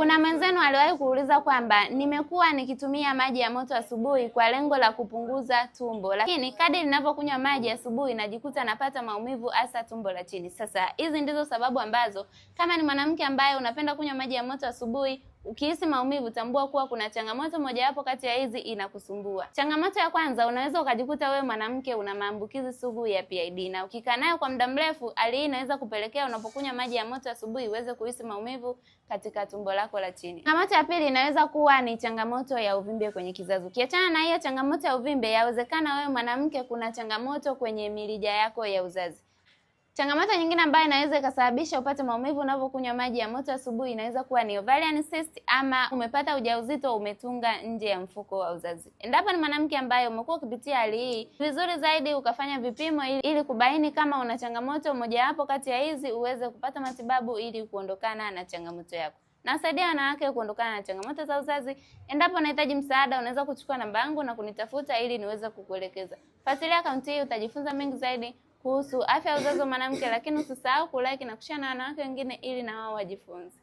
Kuna mwenzenu aliwahi kuuliza kwamba nimekuwa nikitumia maji ya moto asubuhi kwa lengo la kupunguza tumbo, lakini kadri ninavyokunywa maji asubuhi najikuta napata maumivu hasa tumbo la chini. Sasa hizi ndizo sababu ambazo kama ni mwanamke ambaye unapenda kunywa maji ya moto asubuhi, ukihisi maumivu tambua kuwa kuna changamoto mojawapo kati ya hizi inakusumbua. Changamoto ya kwanza, unaweza ukajikuta wewe mwanamke una maambukizi sugu ya PID, na ukikaa nayo kwa muda mrefu, hali hii inaweza kupelekea unapokunywa maji ya moto asubuhi uweze kuhisi maumivu katika tumbo lako la chini. Changamoto ya pili inaweza kuwa ni changamoto ya uvimbe kwenye kizazi. Ukiachana na hiyo changamoto ya uvimbe, yawezekana wewe mwanamke kuna changamoto kwenye mirija yako ya uzazi. Changamoto nyingine ambayo inaweza ikasababisha upate maumivu unapokunywa maji ya moto asubuhi inaweza kuwa ni ovarian cyst, ama umepata ujauzito umetunga nje ya mfuko wa uzazi. Endapo ni mwanamke ambaye umekuwa ukipitia hali hii, vizuri zaidi ukafanya vipimo ili kubaini kama una changamoto mojawapo kati ya hizi, uweze kupata matibabu ili kuondokana na changamoto yako. Nasaidia wanawake kuondokana na changamoto za uzazi. Endapo unahitaji msaada, unaweza kuchukua namba yangu na kunitafuta ili niweze kukuelekeza. Fuatilia akaunti hii, utajifunza mengi zaidi kuhusu afya ya uzazi wa mwanamke, lakini usisahau kulike na kushare na wanawake wengine ili na wao wajifunze.